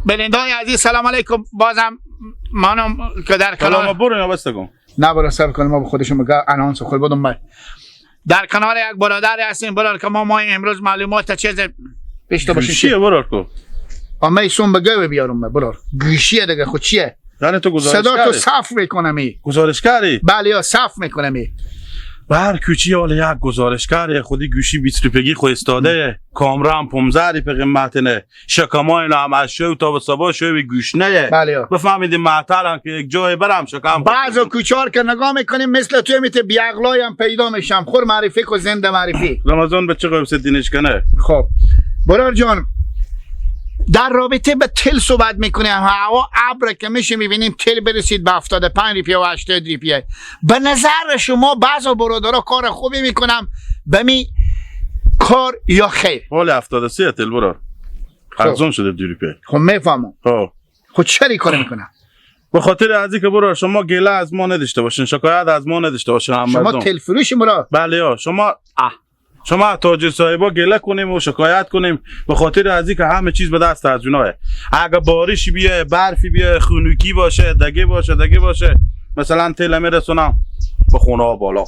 بلندای عزیز سلام علیکم. بازم منم که در کنار سلام برو یا بس کن. نه برو صبر کن، ما به خودشون میگه انانس خود بدم. من در کنار یک برادر هستیم برادر که ما امروز معلومات چیز داشته باشیم. چیه برار کو؟ اما ایسون بگو بیارم برار. گوشیه دیگه، خود چیه؟ یعنی تو گزارش صدا تو صف میکنم. گزارشگری؟ بله یا صف میکنم. بر کوچی حال یک گزارشگر خودی گوشی 20 روپیگی خو استاده، کامران 15 روپیه قیمتنه، شکمای هم از شو تا به صبح شو گوشنه. بله بفهمیدیم معطلم که یک جای برم شکم. بعضا کوچار که نگاه میکنیم مثل توی میته بیعقلای هم پیدا میشم. خور معرفی کو زنده معرفی. رمضان به چه قیمت دینش کنه؟ خب برار جان در رابطه به تل صحبت میکنیم. هوا ابر که میشه میبینیم تل برسید به 75 روپیه و 80 روپیه. به نظر شما بعضا برادرها کار خوبی میکنم به می کار یا خیر؟ حال 73 تل برار ارزون شده 2 روپیه. خب میفهمم. خب چرا کار میکنم؟ به خاطر از اینکه برار شما گله از ما نداشته باشین، شکایت از ما نداشته باشین. شما تل فروش مرا؟ بله یا شما شما تاجر صاحبا گله کنیم و شکایت کنیم به خاطر از اینکه همه چیز به دست از اوناه. اگه بارش بیه، برفی بیه، خنوکی باشه، دگه باشه، دگه باشه، مثلا تل میرسونم به خونه ها بالا.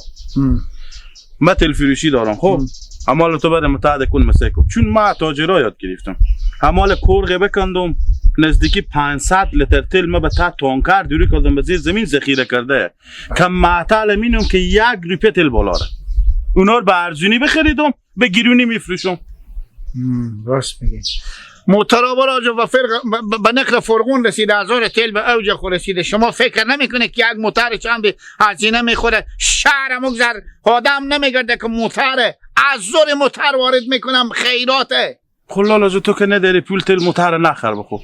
من تل فروشی دارم. خب امال تو بره متعهد کن مسیکو، چون ما تاجرا یاد گرفتم. امال کورغه بکندم نزدیکی 500 لیتر تل ما به تا تانکر دوری کردم به زیر زمین ذخیره کرده که معطل مینم که 1 روپیه تل بالا ره. اونا رو به ارزونی بخریدم به گیرونی میفروشم. راست میگی. موترا براجو و فرق به نقل فرغون رسیده، هزار تل به اوج خود رسیده. شما فکر نمیکنه که یک موتر چند هزینه میخوره؟ شهر مگذر آدم نمیگرده که موتر از زور موتر وارد میکنم خیراته. خلالا تو که نداری پول تل موتر نخر بخو.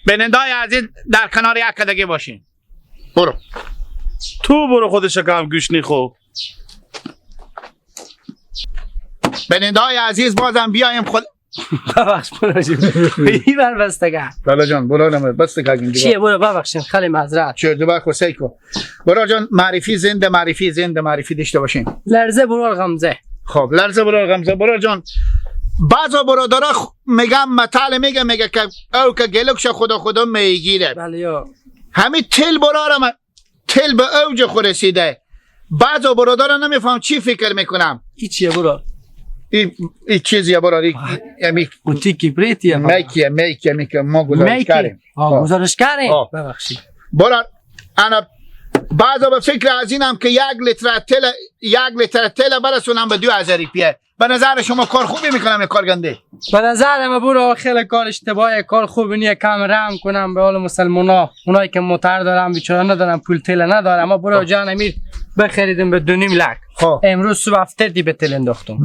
بینندای عزیز در کنار یک دیگه باشین. برو تو برو خودش کم گوش نیخو. بینندای عزیز بازم بیایم خود ببخش برو جون این بر بستگه. بله جان برو نمه بستگه. چیه برو ببخشین خیلی معذرت. چه دوباره خو سیکو برو جان. معرفی زنده معرفی زنده معرفی داشته باشین. لرزه برو غمزه. خب لرزه برو غمزه. برو جان بعضا برادرها میگم متل میگه که او که گلکش خدا خدا میگیره. بله یا همین تل برارم تل به اوج خود رسیده. بعضا برادرها نمیفهم چی فکر میکنم. این چیه برو؟ این چیزیه برار. این قوطی کبریتیه. میکیه میکیه میکیه ما گزارش کردیم. گزارش کردیم. ببخشید برار انا بعضا به فکر از اینم که 1 لیتر تل برسونم به 2000 روپیه. به نظر شما کار خوبی میکنم یا کار گنده؟ به نظر من برو خیلی کار اشتباهه، کار خوبی نیه. کم رحم کنم به حال مسلمونا، اونایی که موتر دارن بیچاره ندارن پول تل ندارن. ما برو جان امیر بخریدیم به 2.5 لک. امروز صبح 70 دی به تل انداختم.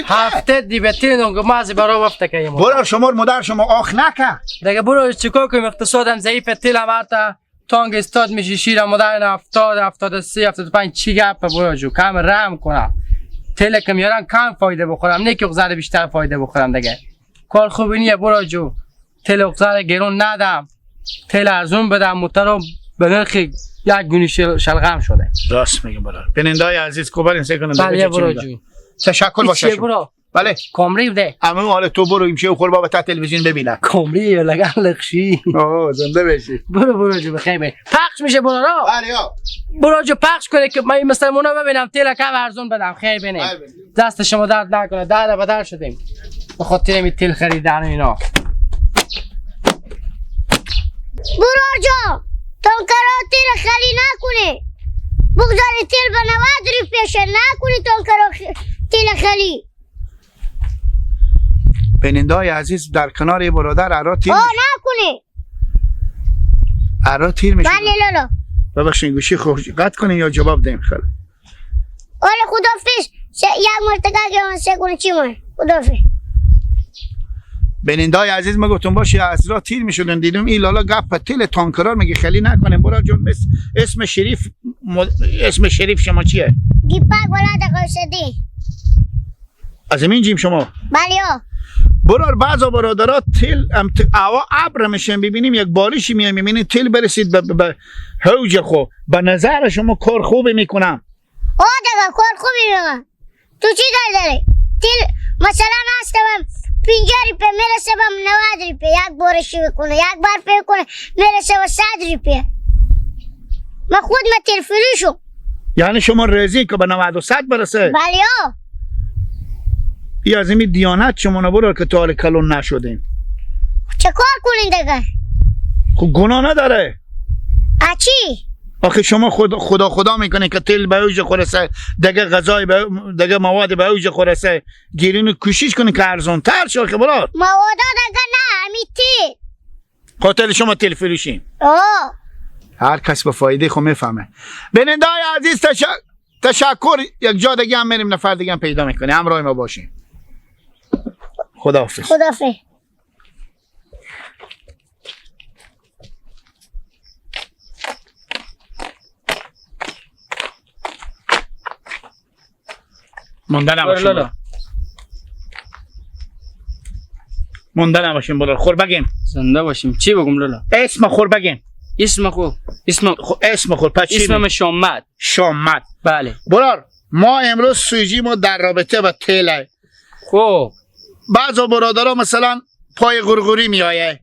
70 دی به تل انداختم. ما از برا وقت که برو شما مادر شما آخ نکه دیگه. برو چیکار کنیم اقتصادم ضعیف، تل هم حتی تانگ استاد میشه شیر مادر 70 73 75 چی گپ برو جو کم رحم کنم. تل که میارن کم فایده بخورم نه که ذره بیشتر فایده بخورم دیگه. کار خوبی نیه برو جو. تل ذره گرون ندم، تل ارزون بدم. موتر به نرخ یک گونی شلغم شده. راست میگم برو. بینندای عزیز کو برین سه کنم. بله برو جو. تشکر باشه شما. بله کامری بده. اما حالا تو برو امشب خور بابا تا تلویزیون ببینه. کامری یا لگن لخشی. اوه زنده بشی. برو برو جو بخیر. پخش میشه برو را. بله یا. برو جو پخش کنه که من مسلمونا ببینم تل کم ارزون بدم. خیر بینه. دست شما درد نکنه. درد بدر شدیم. به خاطر می تل خریدن اینا. برو جو. تانکرا تل خری نکنه. بگذاری تل به 90 روپیه شه نکنی تانکرا تل خری. بینندای عزیز در کنار برادر ارا تیر نکنه ارا تیر میشه. بله لالا ببخشید گوشی خو قطع کنین یا جواب دیم. خیلی آره خدافظ. یک مرتکه که من سه کنه چی من خدافظ. بینندای عزیز ما گفتم باشه از را تیر میشدن دیدم این لالا گپ تل تانکرار میگه خیلی نکنیم. برا جون اسم شریف اسم شریف شما چیه؟ گیپاک ولاد قوسدی. از این جیم شما؟ بله. برار بعضا برادرات تیل هوا ابر میشن، ببینیم یک بارشی میاد، میبینیم تیل برسید به حوج خو. به نظر شما کار خوبی میکنم؟ آه دیگه کار خوبی میکنم. تو چی کار داری؟ تیل مثلا هستم 50 روپیه میرسه به 90 روپیه، یک بارشی میکنه، یک بار کنه میرسه به 100 روپیه. من خود ما تیل فروشم. یعنی شما رضی که به 90 و 100 برسه؟ بله. ای از این دیانت شما نبرار که تا حال کلون نشدیم. چه کار کنین دیگه؟ خب گناه نداره. چی؟ آخه شما خدا خدا میکنه که تیل به اوج خورسه، دیگه غذای دیگه مواد به اوج خورسه، گیرین کوشش کنه که ارزان تر شه که برار. مواد دیگه نه، همی تیل. خاطر شما تیل فروشین. آه. هر کس به فایده خو میفهمه. بیننده های عزیز تشکر. یک جا دیگه هم میریم، نفر دیگه هم پیدا میکنه، همراه ما باشین. خداحافظ. خداحافظ. مونده نباشیم. مونده نباشیم برار. خور بگیم. زنده باشیم. چی بگم لالا؟ اسم خور بگیم. اسم خو اسم اسم خور پس چی؟ اسم شامد. شامد. بله. برار ما امروز سوژی ما در رابطه با تیله. خب بعضا برادرها مثلا پای غرغری میایه،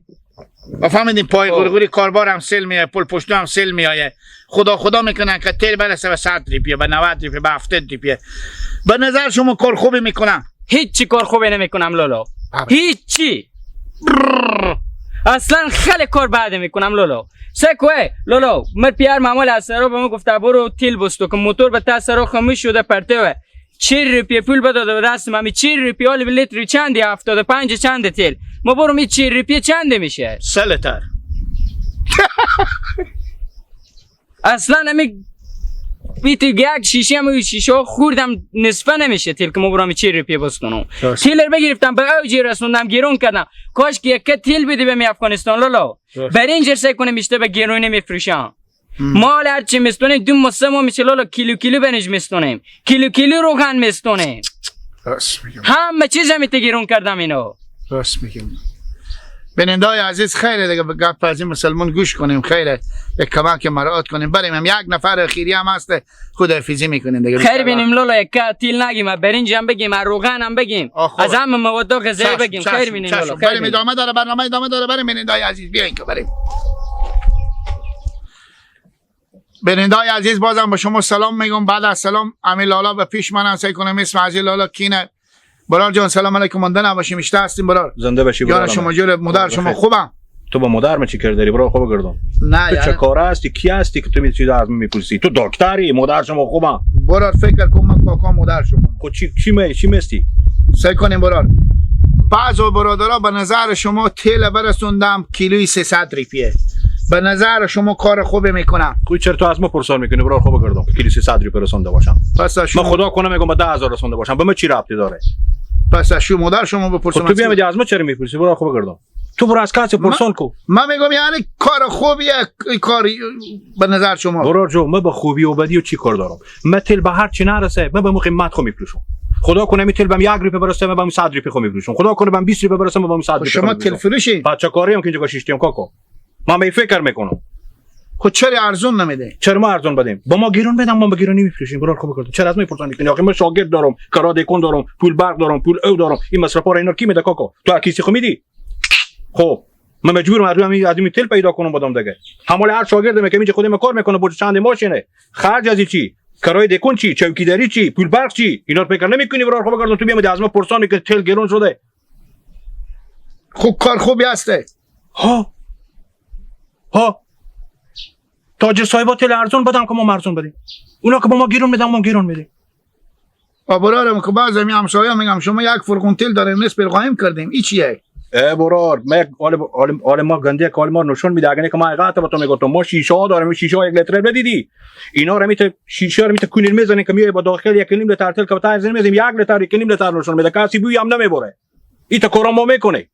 فهمیدین؟ پای غرغری کاربار هم سیل میایه، پل پشتو هم سیل میایه، خدا خدا میکنن که تیل برسه به 100 روپیه، به 90 روپیه، به 70 روپیه. به نظر شما کار خوبی میکنم؟ هیچ کار خوبی نمیکنم لالا، هیچی. اصلا خیلی کار بعد میکنم لالا. سکوه لالا مر پیار معمول از سرا به من گفته برو تیل بستو که موتور به تاثیر خاموش شده پرته. 40 روپیه پول بداده به دست من. 40 روپیه حالی لیتر چندی؟ 75 چند تیل. ما برو می 40 روپیه چنده میشه؟ 3 لیتر. اصلا نمی بیت یک شیشه هم شیشه خوردم نصفه نمیشه تیل که ما برام 40 روپیه بستونم. تیلر بگرفتم به اوجی رسوندم گرون کردم. کاش که یک تیل بدی به می افغانستان لالا. برنج سه کنه میشته به گرونی میفروشم. مال هرچی میستونیم 2 ماه 3 ماه میشه لالا، کیلو کیلو برنج میستونیم، کیلو کیلو روغن میستونیم، همه چیز هم گرون کردم اینو. راست میگم. بینندای عزیز خیره دیگه، به گپ از این مسلمان گوش کنیم، خیره یک کمک مراعات کنیم. بریم هم یک نفر اخیری هم هست، خداحافظی میکنیم دیگه. خیر بینیم لالا، یک تیل نگیم، برنج هم بگیم، روغن هم بگیم، از همه مواد غذایی بگیم. خیر بینیم لالا. بریم ادامه داره برنامه، ادامه داره. بریم بینندای عزیز، بیاین که بریم. بینندای عزیز بازم با شما سلام میگم. بعد از سلام امیر لالا به پیش منم، سعی کنم اسم عزیز لالا کینه. برار جان سلام علیکم، مانده نباشیم، اشته هستیم برار. زنده باشی برار. شما جور مادر شما خوبم؟ تو با مادر من چی کار داری برار؟ خوب گردم. نه تو چه کاره هستی؟ کی هستی که تو می چیز از من میپرسی؟ تو دکتری، مادر شما خوبم. برار فکر کن من کاکا مادر شما. خب چی چی مستی؟ سعی کنیم برار. بعض برادرها به نظر شما تیل برسوندم کیلویی 300 روپیه. به نظر شما کار خوبی میکنم؟ خب چرا تو از ما پرسان میکنی برار؟ خوب گردم کیلو 300 روپیه رسونده باشم. پس من خدا کنم میگم به 10000 رسونده باشم، به من چی ربطی داره؟ پس از شو مادر شما بپرسم. خب تو بیام از ما چرا میپرسی برار؟ خوب گردم. تو برو از کسی پرسان کو. من میگم یعنی کار خوبیه کار به نظر شما؟ برار جو من به خوبی و بدی و چی کار دارم؟ من تل به هر چی نرسه من به مو قیمت خو میفروشم. خدا کنه می تل بهم 1 روپیه برسه من به 100 روپیه خو میفروشم. خدا کنه بهم 20 روپیه برسه من به 100 روپیه. شما تل فروشی؟ بچه کاریم که اینجا شیشتیم کاکا. من به فکر میکنم. خب چرا ارزون نمیده؟ چرا ما ارزون بدیم؟ با ما گرون بدم، ما به گرونی میفروشیم. برار خوب کردم. چرا از ما میپرسن میکنی؟ آخه من شاگرد دارم، کرا دارم، پول برق دارم، پول او دارم، این مصرفا رو اینا کی میده کاکا؟ تو کیسی خو میدی؟ خب من مجبورم از این تل پیدا کنم بدم دیگه. همال هر شاگرد که اینجا خودم کار میکنه، برج چند ماشینه. خرج از چی؟ کرای دکون چی؟ چوکیداری چی؟ پول برق چی؟ اینا رو فکر نمیکنی برار خوب کردم. تو بیام از ما پرسان میکنی تل گرون شده. خوب کار خوبی هسته. ها ها تاجر صاحبا تل ارزون بدم که ما ارزون بدیم، اونا که با ما گرون میدن ما گرون میدیم. برارم که بعضی همسایه‌ها میگم شما یک فرقون تل داریم نصف قایم کردیم، این چیه؟ ای برار ما حال ما گنده که حال ما نشون میده. اگه که ما حقیقت با تو میگفتم ما شیشه ها داریم، شیشه ها 1 لیتر بدیدی اینا رو میته شیشه رو میته کونیر میزنه که میای با داخل 1.5 لیتر تل که تا میزنیم 1 لیتر 1.5 لیتر نشون میده، کسی بوی هم نمیبره. این تا کارا ما میکنه.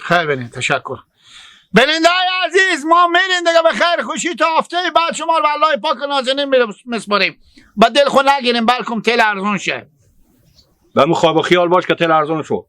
خیر ببینید، تشکر. بیننده های عزیز ما میریم دیگه به خیر خوشی تا هفته بعد شما رو الله پاک نازنین میسپاریم. با دل خود نگیریم بلکم تل ارزون شه. به مو خواب و خیال باش که تل ارزون شو.